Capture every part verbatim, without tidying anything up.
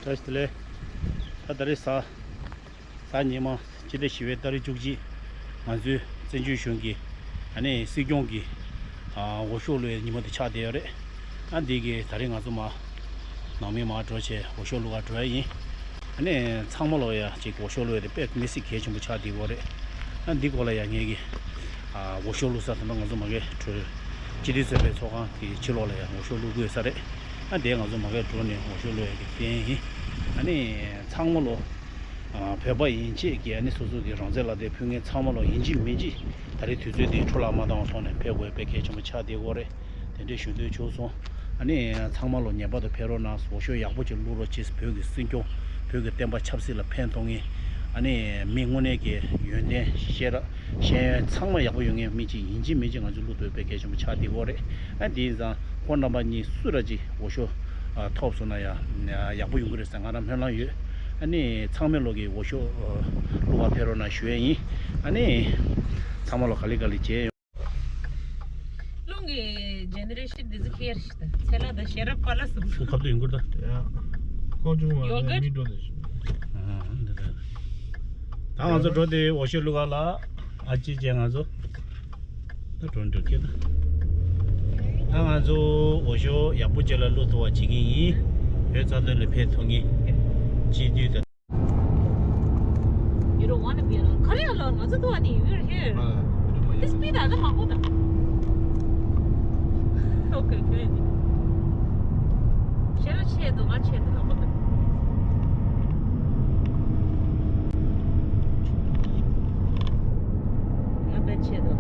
བཀྲ་ཤིས་བདེ་ལེགས། ད་ད་རེས་གཟའ་གཟའ་ཉི་མ་སྤྱི་ཟླ་བཞི་པའི་ཏ་རིག་བཅུ་གཅིག་ང་ཚོའི་བཙན་བྱོལ་གཞུང་གི་ཨ་ནི་སྲིད་སྐྱོང་གི་ཨ་འོས་ཤོག་བླུག་ཡའི་ཉིན་མོ་དེ་ཆགས་བསྡད་ཡོད་རེད། ཨ་འདི་གི་ད་རེས་ང་ཚོ་མ་ནང་མི་མར་འགྲོ་བྱས་འོས་ཤོག་བླུག་ག་འགྲོ་ཡ་ཡིན། ཨ་ནི་ཚང་མ་ལོ་ཡ་ཅིག་འོས་ཤོག་བླུག་ཡ་དེ་དཔེ་མི་སྲིད་གལ་ཆེན་པོ་ཆགས་བསྡད་ཡོད་རེད། ཨ་འདི་སྐོར་ལ་ཡ་ངེད་ཀྱི་ཨ་འོས་ཤོག་བླུག་ས་དེ་ནང་ང་ཚོ་མ་གི་གྲོས་སྤྱི་འཐུས་ཚོགས་པའི་ཚོགས་ཁང་གི་ཕྱི་ལོགས་ལ་ཡ་འོས་ཤོག་བླུག་དགོས་ས་རེད། ཨ་དེ་ང་ཚོ་མ་གི་འགྲོ་ནས་འོས་ཤོག་བླུག་ཡ་གི་རྟེན་ཡིན། ཨ་ནི་ཚང་མ་ལོ་ཨ་བོད་པ་ཡིན་ཆེད་ཀྱི་ཨ་ནི་སོ་སོ་གི་རང་བཙན་ལག་དེབ་ཕུལ་མཁན་ཚང་མ་ལོ་ཡིན་གཅིག་མིན་གཅིག་ད་རེས་དུས་ཚོད་འདི་འཕྲོ་བརླག་མ་བཏང་བའི་ཐོག་ནས་ཕེབས་དགོས་དཔེ་གལ་ཆེན་པོ་ཆགས་བསྡད་ཡོད་རེད། དེ་འདྲའི་ཞུ་འདོད་བྱུང་སོང་། ཨ་ནི་ཚང་མ་ལོ་ངེས་པར་དུ་ཕེབས་རོགས་གནང་། འོས་ཤོག་ཡག་པོ་ཅིག་བླུག་རོགས་བྱེད། བོད་ཀྱི་སྲིད་སྐྱོང་། བོད་ཀྱི་བསྟན་པ་ཆབ་སྲིད་ལ་ཕན་ཐོགས་མཁན། ཨ་ནི་མི་དངོས་གནས་ཀྱི་ཡོན་ཏན་ཤེས་རབ་ཤེས་ཡོན་ཚང་མ་ཡག་པོ་ཡོད་མཁན་མི་གཅིག་ཡིན་གཅིག་མིན་གཅིག་ང་ཚོས་བླུག་དགོས་དཔེ་གལ་ཆེན་པོ་ཆགས་བསྡད་ཡོད་རེད། ཨ་དེ་ཡིན་ཙང་ཁོང་རྣམ་པ་གཉིས་སུ་ར་ཅིག་འོས་ཤོག་ཨ་ཐོབ་སོང་ན་ཡང་ཡག་པོ་ཡོང་གི་རེད་ཟེར་ང་རང་སྨོན་ལམ་ཡོད། ཨ་ནི་ཚང་མས་ལོ་གི་འོས་ཤོག་ཨ་བླུག་ག་ཕེབས་རོགས་གནང་ཞུ་ཡས་ཡིན། ཨ་ནི་ཚང་མ་ལོ་ག་ལེ་ག་ལེ་བྱས་ཡོང་། རླུང་གི་ཇེ་ནེ་རེ་ཤན་འདི་ཚོ་ཁྱེར་ཤི་ད་ཚེ་ལ་ད་ཤེས་རབ་པ་ལ་སུ་ཁ་ཐུག་ཡོང་གི་རེད་ད། ཡ། ཁོ་ཅུང་མ་ཡོ་གར། མི་འགྲོ་ལེ་ཤི། ཨ་འདི་ད། ད་ང་ཚོ་འགྲོ་དེ་འོས་ཤོག་བླུག་ག་ལ། ཨ་ཅེ་ཅེ་ང་ཚོ། ད་འགྲོ་འགྲོ་ཁྱེད་ད། ད་ང་ཚོ་འོས་ཤོག་ཡག་པོ་ཅིག་ལ་བླུག་ཐུབ་པ་བྱེད་ཀྱི་ཡིན། བོད་རྩ་དོན་ལ་ཕན་ཐོགས་མཁན། སྤྱི་འཐུས་དང་། You don't wanna be alone. Kare alone. What's the one? We're here. This be the other Mahoda. Okay, okay. Share a chair, the one chair, the Mahoda. I bet you do.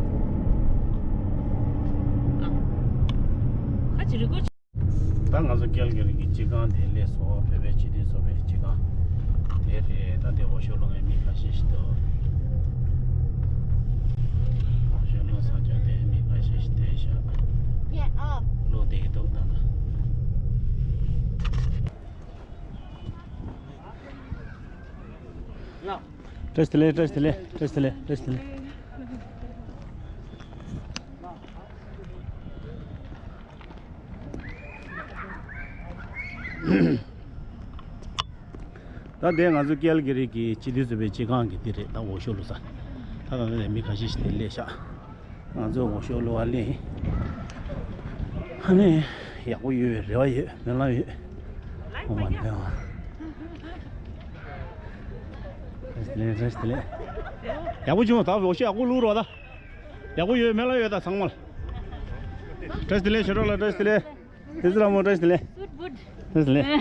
Ah. Catch you go. ད་ང་ཚོ་ཀལ་གི་རི་གི་སྤྱི་ཁང་དེ་སླེབས་སོང་། བོད་པའི་སྤྱི་འཐུས་ཚོགས་པའི་སྤྱི་ཁང་དེ་རེད། ད་དེ་འོས་ཤོག་བླུག་མཁན་མི་ཁ་ཤས་ཤིག་འདུག་འོས་ཤོག་བླུག་ས་ཆ་དེ་མི་ཁ་ཤས་ཤིག་བསྡད་ཤག་བླུག་བསྡད་ཀྱི་འདུག་ད་ལྟ། བཀྲ་ཤིས་བདེ་ལེགས། བཀྲ་ཤིས་བདེ་ལེགས། བཀྲ་ཤིས་བདེ་ལེགས། བཀྲ་ཤིས་བདེ་ལེགས། ད་དེ་ང་ཚོ་ཀལ་གི་རི་གི་སྤྱི་འཐུས་ཚོགས་པའི་སྤྱི་ཁང་གི་འདི་རེད། ད་འོས་ཤོག་བླུག་ས། ད་ད་ལྟ་མི་ཁ་ཤས་ཤིག་དེ་སླེབས་ཤག་ང་ཚོ་འོས་ཤོག་བླུག་པར་སླེབས་ཡིན། ཨ་ནི་ཡག་པོ་ཡོད་རེ་བ་ཡོད། སྨོན་ལམ་ཡོད། ཨོ་མ་ནི་ཨ། བཀྲ་ཤིས་བདེ་ལེགས། བཀྲ་ཤིས་བདེ་ལེགས། ཡག་པོ་བྱུང་། ད་འོས་ཤོག་ཡག་པོ་བླུག་རོགས་ད། ཡག་པོ་ཡོད། སྨོན་ལམ་ཡོད་ད་ཚང་མ་ལ། བཀྲ་ཤིས་བདེ་ལེགས། ཞོ་ཁྲོ་ལ་བཀྲ་ཤིས་བདེ་ལེགས། བདེ་སྲིད་ལྷ་མོ་བཀྲ་ཤིས་བདེ་ལེགས། བཀྲ་ཤིས་བདེ་ལེགས།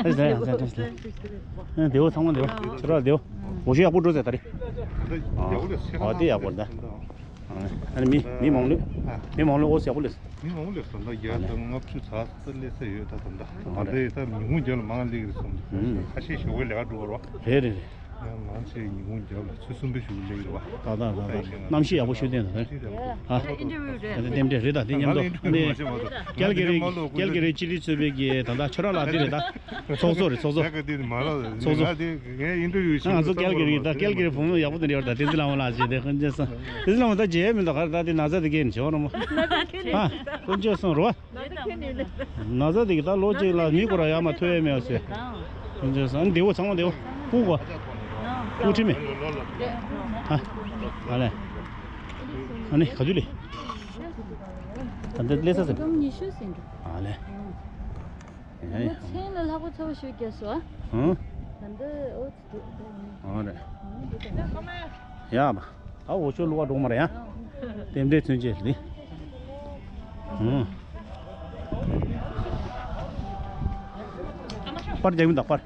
བཀྲ་ཤིས་བདེ་ལེགས། བཀྲ་ཤིས་བདེ་ལེགས། ཨ་བདེ་བོ་ཚང་མ་བདེ་བོ། ཞོ་ཁྲོ་ལ་བདེ་བོ། འོས་ཤོག་ཡག་པོ་འགྲོ་ཟེར་ད་རེད། ཨ་དེ་ཡག་པོ་རེད་ད། ཨ་ནི་མི་མི་མང་ལོས། མི་མང་ལོས་འོས་ཡག་པོ་ལེས། མི་མང་ལོས་སོང་ད་བརྒྱ་དང་ལྔ་བཅུ་ཙམ་ད་སླེབས་ས་ཡོད་ད། ད་ད་ད་ལྟ་ད་ཉིན་གུང་རྒྱབ་ལ་མང་སླེབས་ཀྱི་རེད་སོང་། ཁ་ཤས་ཞོགས་པའི་ལས་ཀ་འགྲོ་བ་རེད་བ། རེད་རེད་རེད། ཡང་མང་ཆེ་ཉིན་གུང་རྒྱབ་ལ་ཆུ་གསུམ་པའི་གཞུག་ལེགས་རེད་བ། ད་ད་ད་ད་གནམ་གཤིས་ཡག་པོ་ཞིག་བསྟན་ད། ཨ་ད་ཨིན་ཊར་བིའུ་རེད། ད་རྟེན་འབྲེལ་རེད་ད། དེ་མཉམ་དུ་ཨ་ནི་ཀལ་གི་རི་ཀལ་གི་རི་སྤྱི་འཐུས་ཚོགས་པའི་གི་ད་ད་ཁྱོད་རང་ལ་དེ་རེད་ད། ཚོགས་གཙོ་རེད་ཚོགས་གཙོ། ཚོགས་གཙོ། ང་ཚོ་ཀལ་གི་རི་ད་ཀལ་གི་རི་བུ་མོ་ཡག་པོ་དེ་འདྲ་ཡོད་ད། བདེ་སྲིད་ལྷ་མོ་ལགས་བྱས་ཏེ་དཀོན་མཆོག་གསུམ། བདེ་སྲིད་ལྷ་མོ་ད་མཇལ་མི་འདུག་ག་རེ་ད། དེ་ན་ཚ་དེ་སྐྱེས་ནས་བྱེད་བ་ར་མོ། ཨ་དཀོན་མཆོག་གསུམ་རོ། ན་ཚ་དེ་གི་ད་ལོ་གཅིག་ལ་མི་སྐོར་ཡ་མ་ཐུབ་ཡ་མེད་བ་ཟེར། ཨ་འདི་བོ་ཚང་མ་འདི་བོ་སྤུ་གོ། སྤུ་ཁྲི་མེད། ཨ་ཨ་ལེ། ཨ་ནི་ག་དུས་ལེ། ད་འདི་ལེ་ས་ཟེར། ཨ་ལེ། ཨ་ཡ་ཡ། མཚན་ལ་ལྷག་པ་ཚ་བོ་ཞིག་རྒྱག་སོ། ཨ་ད་འདི་ཨོ་ཨ་རེད། ཡ་བ། ཨ་འོ་ཆོས་ལུ་བ་འགྲོ་མ་རེད་ཡ། རྟེན་འབྲེལ་མཚོན་བྱེད་ལི། ཨུམ། པར་རྒྱག་མི་འདུག་པར།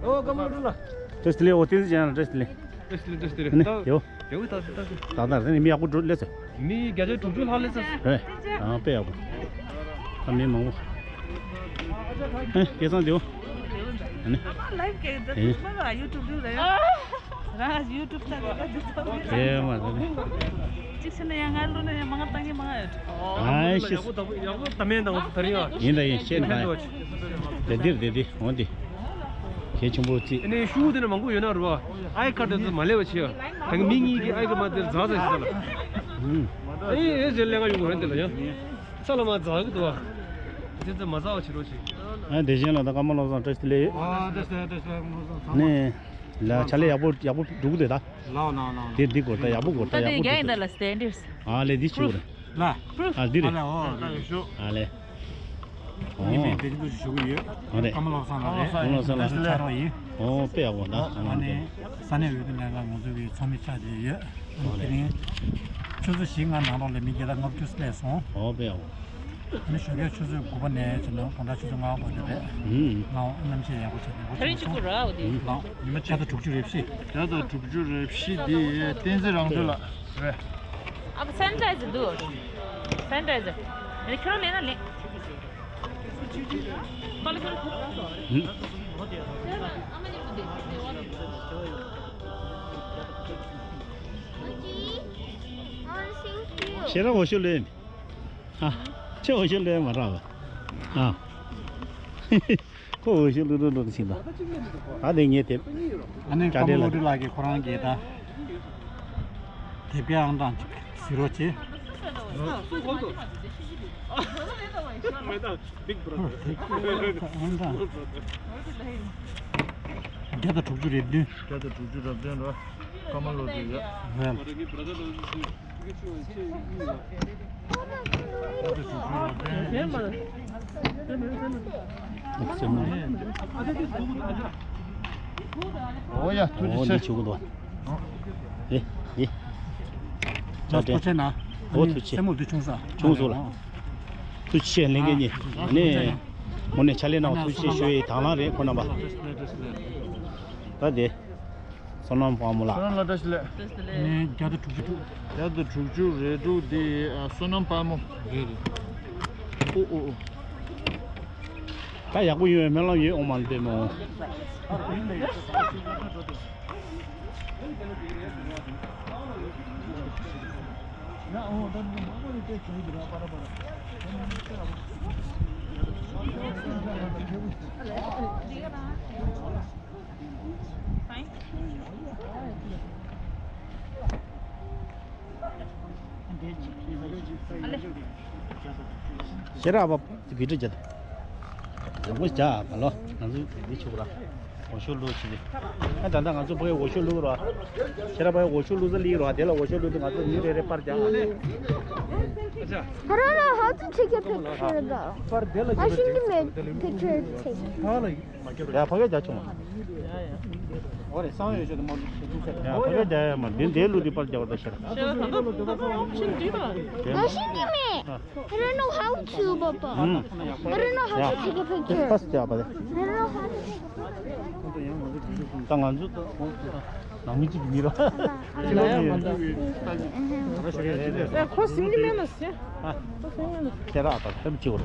ཨོ་ཀ་མ་རུ་ལ། བཀྲ་ཤིས་བདེ་ལེགས། འོ་བསྟན་འཛིན་ཅན་ལ་བཀྲ་ཤིས་བདེ་ལེགས། བཀྲ་ཤིས་བདེ་ལེགས། བཀྲ་ཤིས་བདེ་ལེགས། ནི་ཡོ། ཡོ། ད་ད་ད་ད་ད་ད་ནི་མི་ཡག་པོ་འགྲོ་ལེ་ཚེ། མི་བརྒྱ་ཆ་དྲུག་ཅུ་ལྷག་ལེ་ཚེ། རེད། ཨ་དཔེ་ཡག་པོ། ད་མི་མང་པོ། ཨ་སྐལ་བཟང་དེའོ། ཨ་ནི། ཨ་མ་ལའིབ་ཀྱི་ད་ཨེ། ཐུག་མ་ལ་ཡུ་ཊུབ་དུ་རེད། ར་ཡུ་ཊུབ་ད་རེད་ད་དུ་ད་རེད། ཨེ་མ་ད་ནི། གཅིག་བྱས་ན་ཡང་ང་ལོ་ན་ཡང་མང་ང་བཏང་གི་མང་ང་ཡོད། ཨ་ཤི། ཡག་པོ་ད་ཡག་པོ་ད་མེད་ད་ད་རེད་ཡ། ཡིན་ད་ཡིན་ཤེས་ན་ད། དེ་འདིར་དེ་དེ་འོང་དེ། གལ་ཆེན་པོ་རྩིས། ཨ་ནི་ཤུ་དེ་ནི་མང་པོ་ཡོད་ན་རུ་བ། ཨའི་ཁ་དེ་ཚོ་མ་ལེ་བ་ཆེ་ཡ། ད་གི་མི་གཉིས་ཀྱི་ཨའི་ཁ་མ་དེར་ཛ་ཛ་ཞིག་ས་ལ། ཨུམ། ཨེ་ཨེ་ཟེར་ལས་ཀ་ཡོང་གི་རེད་དེ་ལ་ཡང་། ས་ལ་མ་འཛག་གི་འདུག་བ། དེ་ཚོ་མ་འཛག་པ་བྱེད་རོགས་བྱེད། ཨ་དེ་བཞིན་ལ་ད་ཀརྨ་བློ་བཟང་བཀྲ་ཤིས་བདེ་ལེགས། ཨ་བཀྲ་ཤིས་བདེ་ལེགས། བཀྲ་ཤིས་བདེ་ལེགས། ནས་ལ་ཕྱག་ལས་ཡག་པོ་ཡག་པོ་འགྲོ་གི་འདུག་ད། ལའོ་ལའོ་ལའོ། དེ་འདི་སྐོར་ད་ཡག་པོ་སྐོར་ད་ད་དེ་ཡག་པོ་རྒྱ་ཡིན་འགྲོ་ད་ལ་སི་ཊེན་ཌར། ཨ་ལས་འདི་ཆུ་རེད། ལ། ཨ་འདི་རེད། ཨ་ལ་ཨོ་ཨ་ལས། ཨོ། ངས་མི་བདེ་སྐྱིད་ཞུ་གི་ཡོད། ཨོ་རེད། ཀརྨ་བློ་བཟང་ལགས་རེད། ཀརྨ་བློ་བཟང་ལགས། ཆ་རོགས་ཡིན། ཨོ་དཔེ་ཡག་པོ་ད། ཨ་ནི་ས་གནས་འོས་བསྡུ་ལྷན་ཁང་ང་ཚོ་གི་ཚོགས་མི་ཆགས་བསྡད་ཡོད། ཨོ་དེ་རེད། རིང་ཆུ་ཚོད་བཞི་ལྔ་ནང་ལོགས་ལ་མི་བརྒྱ་དང་ལྔ་བཅུ་སླེབས་སོང་། ཨོ་དཔེ་ཡག་པོ། ཨ་ནི་ཞོགས་ཀས་ཆུ་ཚོད་དགུ་པ་ནས་བྱས་ན་དགོང་དག་ཆུ་ཚོད་ལྔ་པ་བར་དུ་རེད། ཧུམ། ལའོ་གནམ་གཤིས་ཡག་པོ་བྱས་ནས་ད་རིང་གཅིག་པུ་ར་བ་དེ། ལའོ་ཉི་མ་བརྒྱ་དང་དྲུག་ཅུ་རེ་བཞི། བརྒྱ་དང་དྲུག་ཅུ་རེ་བཞི་འདི་བསྟན་འཛིན་རང་གྲོལ་ལགས་རེད། ཨ་ཁུ་སེ་ནི་ཊའི་ཛར་འདུག་སེ་ནི་ཊའི་ཛར། ཨ་ནི་ཁྱོད་རང་ལེན་ན་ལེན། ཤེས་རབ་འོ་ཤོད་ལེན། ཨ། ཁྱོད་འོ་ཤོད་ལེན་མ་རག་པ། ཨ། ཁོ་འོ་ཤོད་ལུ་ལུ་ལུ་ཕྱིན་ད། ད་དེ་ངས་དེབ། ཨ་ནི་ཀརྨ་བློ་གྲོས་ལགས་ཀྱིས་ཁོ་རང་གིས་ད། དེབ་སྐྱེལ་ཨང་གྲངས་གཟིགས་རོགས་བྱེད། མེད་ད། Big brother། བརྒྱ་དང་དྲུག་ཅུ་རེ་བདུན། བརྒྱ་དང་དྲུག་ཅུ་རེ་བདུན་རེད། ཀརྨ་བློ་གྲོས་ཡོད། རེད། བརྒྱ་དང་དྲུག་ཅུ་རེ་བདུན། ཨོ་ཡ་ཐུགས་རྗེ་ཆེ། ཨེ་ཨེ། ལགས་ཐུགས་རྗེ་ཆེ་གནང་། ཨོ་ཐུགས་རྗེ་ཆེ། སེམས་མུ་འདི་ཆུང་ས། ཆུང་སོང་ལགས། ཐུགས་རྗེ་ཆེ་ལྷན་རྒྱས་གཉིས། ཨ་ནི། དངོས་གནས་ཕྱག་ལས་གནང་བ་ཐུགས་རྗེ་ཆེ་ཞུ་ཡི་དང་བླངས་རེད་ཁོང་རྣམ་པ། ད་དེ། བསོད་ནམས་དཔལ་མོ་ལགས། བསོད་ནམས་ལགས་བཀྲ་ཤིས་བདེ་ལེགས། ནས་བརྒྱ་དང་དྲུག་ཅུ་དྲུག་བརྒྱ་དང་དྲུག་ཅུ་རེ་དྲུག་འདི་ཨ་བསོད་ནམས་དཔལ་མོ། རེད་རེད། ཨོ་ཨོ་ཨོ། ད་ཡག་པོ་ཡོང་བའི་སྨོན་ལམ་ཡོད། ཨོཾ་མ་ཎི་པདྨེ་ཧཱུྃ། ཤེས་རབ་བི་ཌི་ཡོ་བརྒྱབ། ཡག་པོ་བྱ་བ་ལོ། ང་ཚོ་འདི་ཆུག་ར། འོ་ཤོད་ལུག་ཆུག་གི། ཨ་ད་ལྟ་ང་ཚོ་ཕ་གིའི་འོ་ཤོད་བླུགས་ར། ཤེས་རབ་ཕ་གིའི་འོ་ཤོད་བླུགས་ས་ལིག་ར། དེ་ལ་འོ་ཤོད་བླུགས་དུས་ང་ཚོ་མི་རེ་རེ་པར་རྒྱག I don't know how to take a picture though. I shouldn't even picture take. ཡ་ཕ་གིར་རྒྱག་ཆོག་མ། འོ་རེད། སང་ཡོད་ཆོག་ཏུ་མ་ལུག་ཆུ་ཆུ་ཆ། ཡ་ཕ་གིར་རྒྱག་ཡ་མ། འདི་འདིའི་ལུག་འདི་པར་རྒྱག་པ་ད་ཤེར། I shouldn't even. I don't know how to, Papa. I don't know how to take a picture. ཕ་སི་རྒྱག་པ་རེད། I don't know how to take a picture. ད་ང་ཚོ་ད་ནང་མི་གཅིག་གི་མི་ར། ཁོ་སིང་གི་མེད་ན་སེ། ཁོ་སིང་གི་མེད་ན། ཁྱེད་རང་ད་ཐེམ་གཅིག་བར།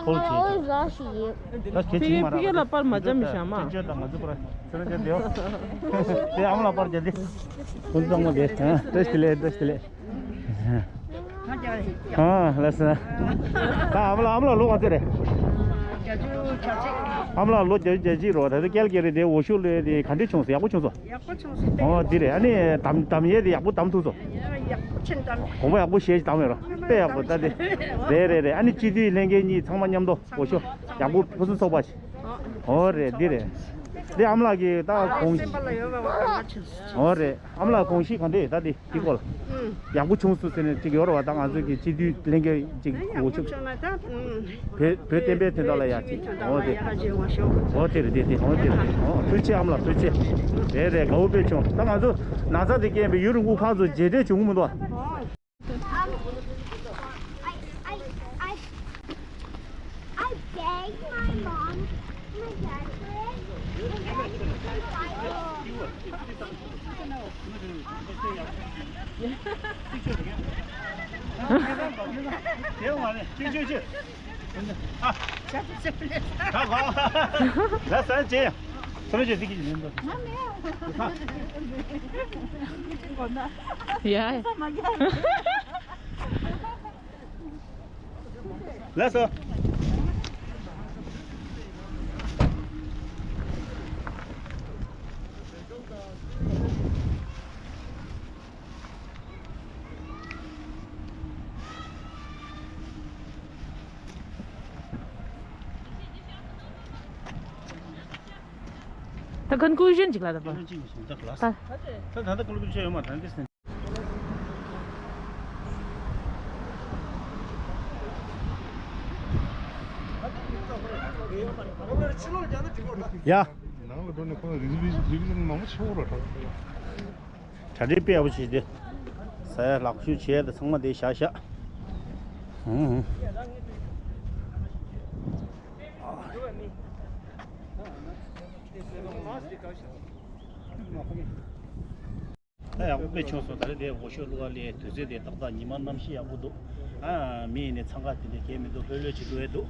ཁོ་ཅི་ད་ཁྱེད་ཅིག་མ་ར། ཕི་གེ་ལ་པར་མ་བྱ་མི་ཤ་མ། ཅི་ཅི་ད་ང་ཚོ་པར་ཚེ་རིང་ཅན་དེའོ། དེ་ཨ་མ་ལ་པར་བྱ་དེ། ཁོ་ཚང་མ་དེ། བཀྲ་ཤིས་བདེ་ལེགས། བཀྲ་ཤིས་བདེ་ལེགས། ཨ་ལགས་སོ། ད་ཨ་མ་ལགས། ཨ་མ་ལགས་ལོ་ག་ཚོད་རེད། ཨ་མ་ལགས་ལོ་བརྒྱད་ཅུ་གྱ་གཅིག་རེད། ད་ལྟ་ཀལ་ཀེ་རི་དེ་འོ་ཤོད་ལོས་དེ་ག་འདྲས་བྱུང་སོང་། ཡག་པོ་བྱུང་སོང་། ཡག་པོ་བྱུང་སོང་། ཨོ་འདི་རེད། ཨ་ནི་གདམ་གདམ་ཡས་དེ་ཡག་པོ་གདམ་ཐུབ་སོང་། ཡག་པོ་ཕྱིན་གདམ། གོམ་པ་ཡག་པོ་ཞེ་ཞིག་གདམ་ཡོད་ར། དཔེ་ཡག་པོ་ད་དེ། རེད་རེད་རེད། ཨ་ནི་སྤྱི་འཐུས་ལྷན་རྒྱས་གཉིས་ཚང་མ་མཉམ་དུ་འོ་ཤོད་ཡག་པོ་ཕུན་སུམ་ཚོགས་པ་ཞིག་ཨོ་རེད། འདི་རེད། འདི་ཨ་མ་ལགས་ཀྱི་ད་དགོངས་གཞི། ཨོ་རེད། ཨ་མ་ལགས་དགོངས་གཞི་ག་འདྲས་ད་འདི་འདི་སྐོར་ལ། ཡག་པོ་བྱུང་སོང་ཟེར་ནས་ཅིག་ཡོད་རེད་བ། ད་ང་ཚོ་གི་སྤྱི་འཐུས་ལྷན་རྒྱས་ཅིག་འོ་ཆུ་བོད་བསྟན་པའི་དོན་དག་ལ་ཡ་ཅིག་འོ་དེ་འོ་དེ་རེད། དེ་དེ་འོ་དེ་རེད། འོ་ཐུགས་རྗེ་ཆེ་ཨ་མ་ལགས། ཐུགས་རྗེ་ཆེ། རེད་རེད། དགའ་བོ་དཔེ་བྱུང་། ད་ང་ཚོ་ན་ཚ་དེ་སྐྱེས་པའི་ཡུན་རིང་པོ་ཕར་ཚུར་མཇལ་འཕྲད་བྱུང་གི་མི་འདུག་ཨ། Um, I, I, I, I begged my mom, my dad for it, and then I ཡ། ལགས་སོ། ད་conclusion་ཅིག་ལ་ད་པ། ད་ད་ད་ད་conclusion་ཡོད་མ་ད་འདི་སེ། ཡ། ནང་ལ་འགྲོ་ནས་ཁོང་རི་རི་རི་མང་པོ་ཆེ་བོ་ར་གྲགས། གྲ་སྒྲིག་དཔེ་ཡག་པོ་བྱས་ཏེ། ཟ་ཡ་ལག་ཤུབས་བྱས་ཏེ་ཚང་མ་དེ་བཞག་བཞག་ཧུང་ཧུང་། ད་ཡག་པོ་དཔེ་བྱུང་སོང་། ད་རེས་དེ་འོག་ཞོགས་གླུ་གར་གླུ་ཡའི་དུས་ཚོད་དེ་ཏག་ཏག་ཉི་མ་གནམ་གཤིས་ཡག་པོ་འདུག་ཨ་མི་ཡིན་ནའི་འཚང་ཁ་དེ་འདྲ་གས་མི་འདུག་ལྷོད་ལྷོད་ཅིག་གླུ་ཡས་འདུག་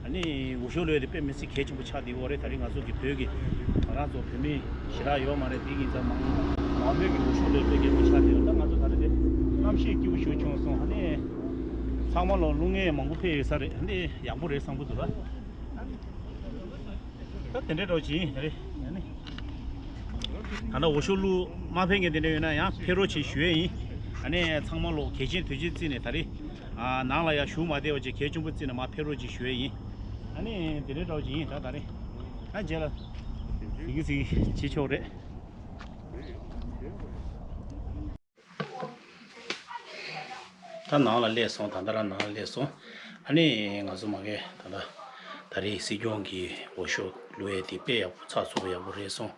ཨ་ནི་འོག་ཞོགས་གླུ་ཡས་དེ་དཔེ་མི་སྲིད་གལ་ཆེན་པོ་ཆགས་བསྡད་ཡོད་རེད། ད་རེས་ང་ཚོ་གི་བོད་ཀྱི་ང་རང་ཚོ་བོད་མི་ཞེ་དྲག་ཡོད་མ་རེད། དེ་ཡིན་ཙང་མང་མང་མོས་ཀྱི་འོག་ཞོགས་གླུ་ཡས་དཔེ་གལ་པོ་ཆགས་བསྡད་ཡོད། ད་ང་ཚོ་ད་རེས་དེ་གནམ་གཤིས་སྐྱིད་པོ་ཞིག་བྱུང་སོང་། ཨ་ནི་ཚང་མ་ལོ་གླུ་ངན་མང་པོ་ཕེབས་ཡོད་ས་རེད། ཨ་ནི་ཡག་པོ་རེད་བསམ་གྱི་འདུག་ར། ད་དེ་འདྲའི་འདྲ་བོ་ཅིག་ཡིན། ད་རེས་ཨ་ནི། ད་ལྟ་འོག་ཞོགས་གླུ་མ་ཕེབས་མཁན་དེ་འདྲ་ཡོད་ན་ཡང་ཕེབས་རོགས་བྱེད་ཞུ་ཡས་ཡིན། ཨ་ནི་ཚང་མ་ལོ་གལ་ཆེན་དུས་ཆེན་བརྩིས་ནས་ད་རེས། ཨ་ནང་ལ་ཡང་བཞུགས་མ་བསྡད་པ་བྱས་གལ་ཆེན་པོ་བརྩིས་ནས་མར་ཕེབས་རོགས་བྱེད་ཞུ་ཡས་ཡིན། ཨ་ནི་དེ་འདྲའི་འདྲ་བོ་ཅིག་ཡིན། ད་ད་རེས། ཨ་རྗེས་ལ། ཟིག་གི་ཟིག་གི་བྱེད་ཆོག་རེད། ད་ནང་ལ་སླེབས་སོང་། ད་ལྟ་རང་ནང་ལ་སླེབས་སོང་། ཨ་ནི་ང་ཚོ་མ་གི་ད་ལྟ་ད་རེས་སྲིད་སྐྱོང་གི་འོག་ཞོགས་གླུ་ཡས་དེ་དཔེ་ཡག་པོ་ཚགས་ཚུད་པོ་ཡག་པོ་རེད་སོང་།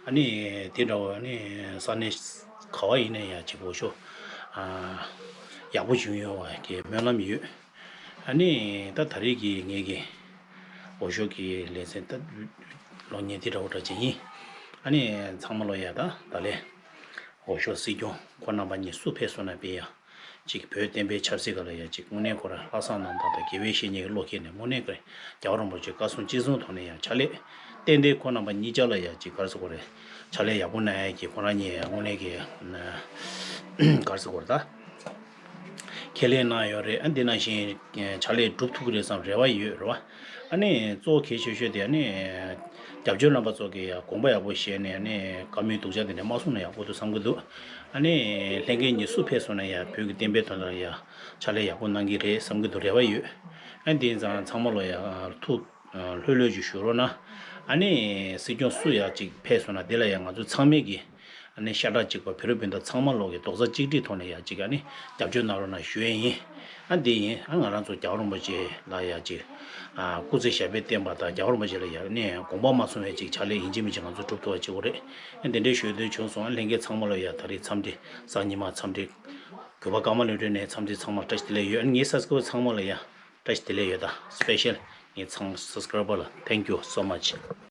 ཨ་ནི་དེ་འདྲ་བོ་ཨ་ནི་ས་གནས་ག་བ་ཡིན་ན་ཡང་ཅིག་འོག་ཞོགས་ཨ་ཡག་པོ་བྱུང་ཡོང་བ་གི་སྨོན་ལམ་ཡོད། ཨ་ནི་ད་ད་རེས་ཀྱི་ངེད་ཀྱི་འོག་ཞོགས་ཀྱི་ལེ་ཚན་ད་གློག་བརྙན་དེ་འདྲ་བོ་འདྲ་ཅིག་ཡིན། ཨ་ནི་ཚང་མ་ལོ་ཡ་ད་ད་ལས། འོག་ཞོགས་སྲིད་སྐྱོང་ཁོང་རྣམ་པ་གཉིས་སུ་ཕེབས་སོང་ན་དཔེ་ཡ། གཅིག་བོད་བསྟན་པའི་ཆབ་སྲིད་སྒང་ལ་ཡ་གཅིག་དངོས་གནས་ཁོ་རང་ལྷག་བསམ་རྣམ་དག་དང་དགེ་བའི་བཤེས་གཉེན་གྱི་བློ་ཁེལ་ནས་དངོས་གནས་ཁོ་རང་རྒྱལ་བ་རིན་པོ་ཆེ་བཀའ་གསུང་ཅི་གསུང་ཐོག་ནས་ཡ་ཕྱག་ལས་ཏན་ཏན་ཁོང་རྣམ་པ་གཉིས་ཆ་ལ་ཡ་གཅིག་ག་རེ་ཟེར་དགོས་རེད། ཕྱག་ལས་ཡག་པོ་གནང་ཡ་གི་ཁོ་རང་གཉིས་ཡ་དངོས་གནས་ཀྱི་ག་རེ་ཟེར་དགོས་རེད་ད། ཁས་ལེན་གནང་ཡོད་རེད། ཨ་འདི་ནང་བཞིན་ཕྱག་ལས་སྒྲུབ་ཐུབ་ཀྱི་རེད་བསམ་རེ་བ་ཡོད་རེད་བ། ཨ་ནི་གཙོ་བོ་གལ་ཆེ་ཤོས་དེ་ཨ་ནི་རྒྱབ་སྐྱོར་རྣམ་པ་ཚོ་གི་ཡ་དགོངས་པ་ཡག་པོ་བཞེས་ནས་ཨ་ནི་བཀའ་མོལ་སྡུག་ཅག་དེ་འདྲ་མ་གསུངས་ན་ཡག་པོ་འདུག་བསམ་གྱི་འདུག་ཨ་ནི་ལྷན་རྒྱས་གཉིས་སུ་ཕེབས་སོང་ན་ཡ་བོད་ཀྱི་བསྟན་པའི་དོན་དག་ལ་ཡ་ཕྱག་ལས་ཡག་པོ་གནང་གི་རེད་བསམ་གྱི་འདུག་རེ་བ་ཡོད། ཨ་འདི་ཡིན་ཙང་ཚང་མ་ལོ་ཡ་ཐུགས་ལྷོད་ལྷོད་ཅིག་བཞུགས་རོགས་གནང་། ཨ་ནི་སྲིད་སྐྱོང་སུ་ཡ་གཅིག་ཕེབས་སོང་ན་དེ་ལ་ཡ་ང་ཚོ་ཚང་མས་ཀྱི་ཨ་ནི་ཤ་ཁྲག་གཅིག་པ་བོད་རིགས་སྤུན་ཟླ་ཚང་མ་ལོག་གི་རྡོག་རྩ་གཅིག་སྒྲིལ་ཐོག་ནས་ཡ་གཅིག་ཨ་ནི་རྒྱབ་སྐྱོར་གནང་རོགས་གནང་ཞུ་ཡས་ཡིན། ཨ་འདི་ཡིན། ཨ་ང་རང་ཚོ་རྒྱལ་བ་རིན་པོ་ཆེ་ལ་ཡ་གཅིག་ཨ་སྐུ་ཚེ་ཞབས་པད་བརྟན་པ་དང་རྒྱལ་བ་རིན་པོ་ཆེ་ལ་ཡ་ཨ་ནི་དགོངས་པ་མ་ཚོམ་པའི་གཅིག་ཕྱག་ལས་ཡིན་གཅིག་མིན་གཅིག་ང་ཚོ་སྒྲུབ་ཐུབ་པ་བྱེད་དགོས་རེད། ཨ་འདི་འདྲའི་ཞུ་འདོད་བྱུང་སོང་། ཨ་ལྷན་རྒྱས་ཚང་མ་ལ་ཡ་ད་རེས་འཚམས་འདྲི། གཟའ་ཉི་མ་འཚམས་འདྲི། གུས་པ་ཀརྨ་ལོ་གྲོས་ནས་འཚམས་འདྲི་ཚང་མ་བཀྲ་ཤིས་བདེ་ལེགས་ཡོད། ཨ་ངའི་སབ་སི་ཀ་རའེ་བར་ཚང་མ་ལ་ཡ་བཀྲ་ཤིས་བདེ་ལེགས་ཡོད། ད་སི་པེ་ཤལ་ངའི་ཚང་སབ་སི་ཀ་རའེ་བར་ལ་thank you so much།